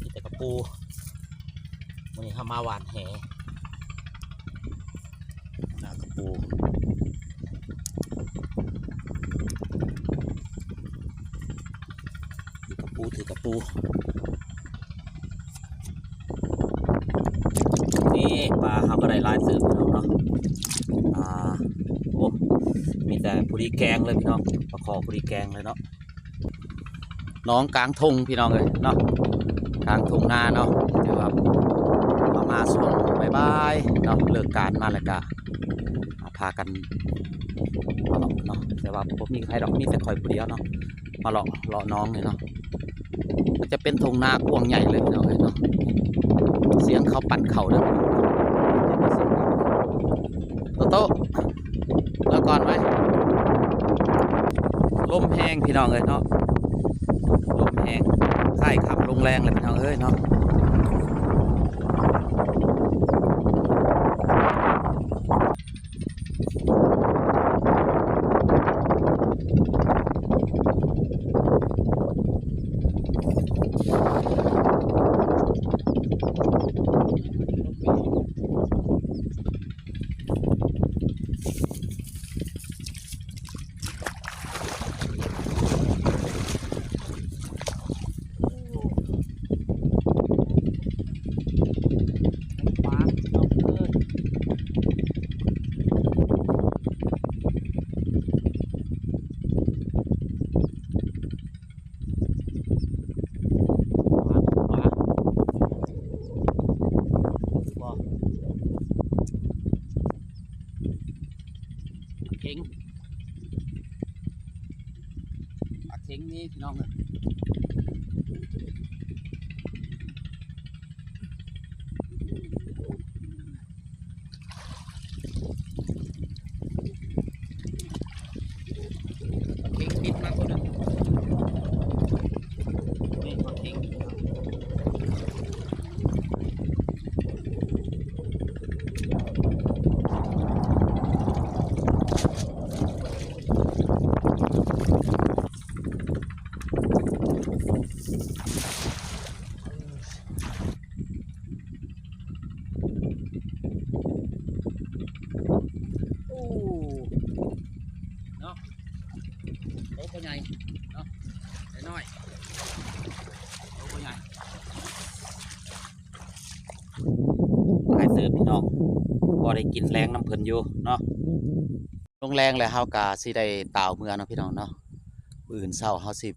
ມີແຕ່ກະປູ ມື້ນີ້ເຮົາມາຫວ່ານແຫ ໜ້າກະປູ ຖືກະປູ ຖືກະປູ. ນີ້ປາເຮົາກໍໄດ້ຫຼາຍເຕີບເນາະ ອ່າ ໂອ້ ມີແຕ່ພໍດີແກງເລີຍພີ່ນ້ອງ ປາຄໍ່ພໍດີແກງເລີຍເນາະ. ໜອງກາງທົ່ງພີ່ນ້ອງເອີຍເນາະ ກາງທົ່ງນາເນາະ ຖືວ່າເຮົາມາຊ່ວງບ່າຍໆເນາະ ເລີກການມາແລ້ວກະ ອ່າ ພາກັນມາເລາະເນາະ ແຕ່ວ່າບໍ່ມີໃຜດອກ ມີແຕ່ຂ້ອຍຜູ້ດຽວເນາະ ມາເລາະ ເລາະໜອງນີ້ເນາະ. ມັນຈະເປັນທົ່ງນາກວ້າງໃຫຍ່ເລີຍພີ່ນ້ອງເອີຍເນາະ ສຽງເຂົາປັ່ນເຂົ້າເດີ ໂຕໂຕ ເມືອກ່ອນໄວ້. ລົມແຮງພີ່ນ້ອງເອີຍເນາະ ລົມແຮງ ຄ້າຍຄ່ຳລົງແລງແລ້ວພີ່ນ້ອງເອີຍເນາະ. ເຂັງ ປາເຂັງນີ້ພີ່ນ້ອງເອີຍ ປາເຂັງບິນມາໂຕໜຶ່ງ ນີ້ປາເຂັງ. ໂອ້ ເນາະ ໂຕບໍ່ໃຫຍ່ເນາະ ນ້ອຍໆ ໂຕບໍ່ໃຫຍ່. ຫຼາຍເຕີບພີ່ນ້ອງ ພໍໄດ້ກິນແລງນຳເພິ່ນຢູ່ເນາະ. ລົງແລງແລ້ວເຮົາກະຊິໄດ້ຕ່າວເມືອເນາະພີ່ນ້ອງເນາະ. ມື້ອື່ນເຊົ້າເຮົາຊິ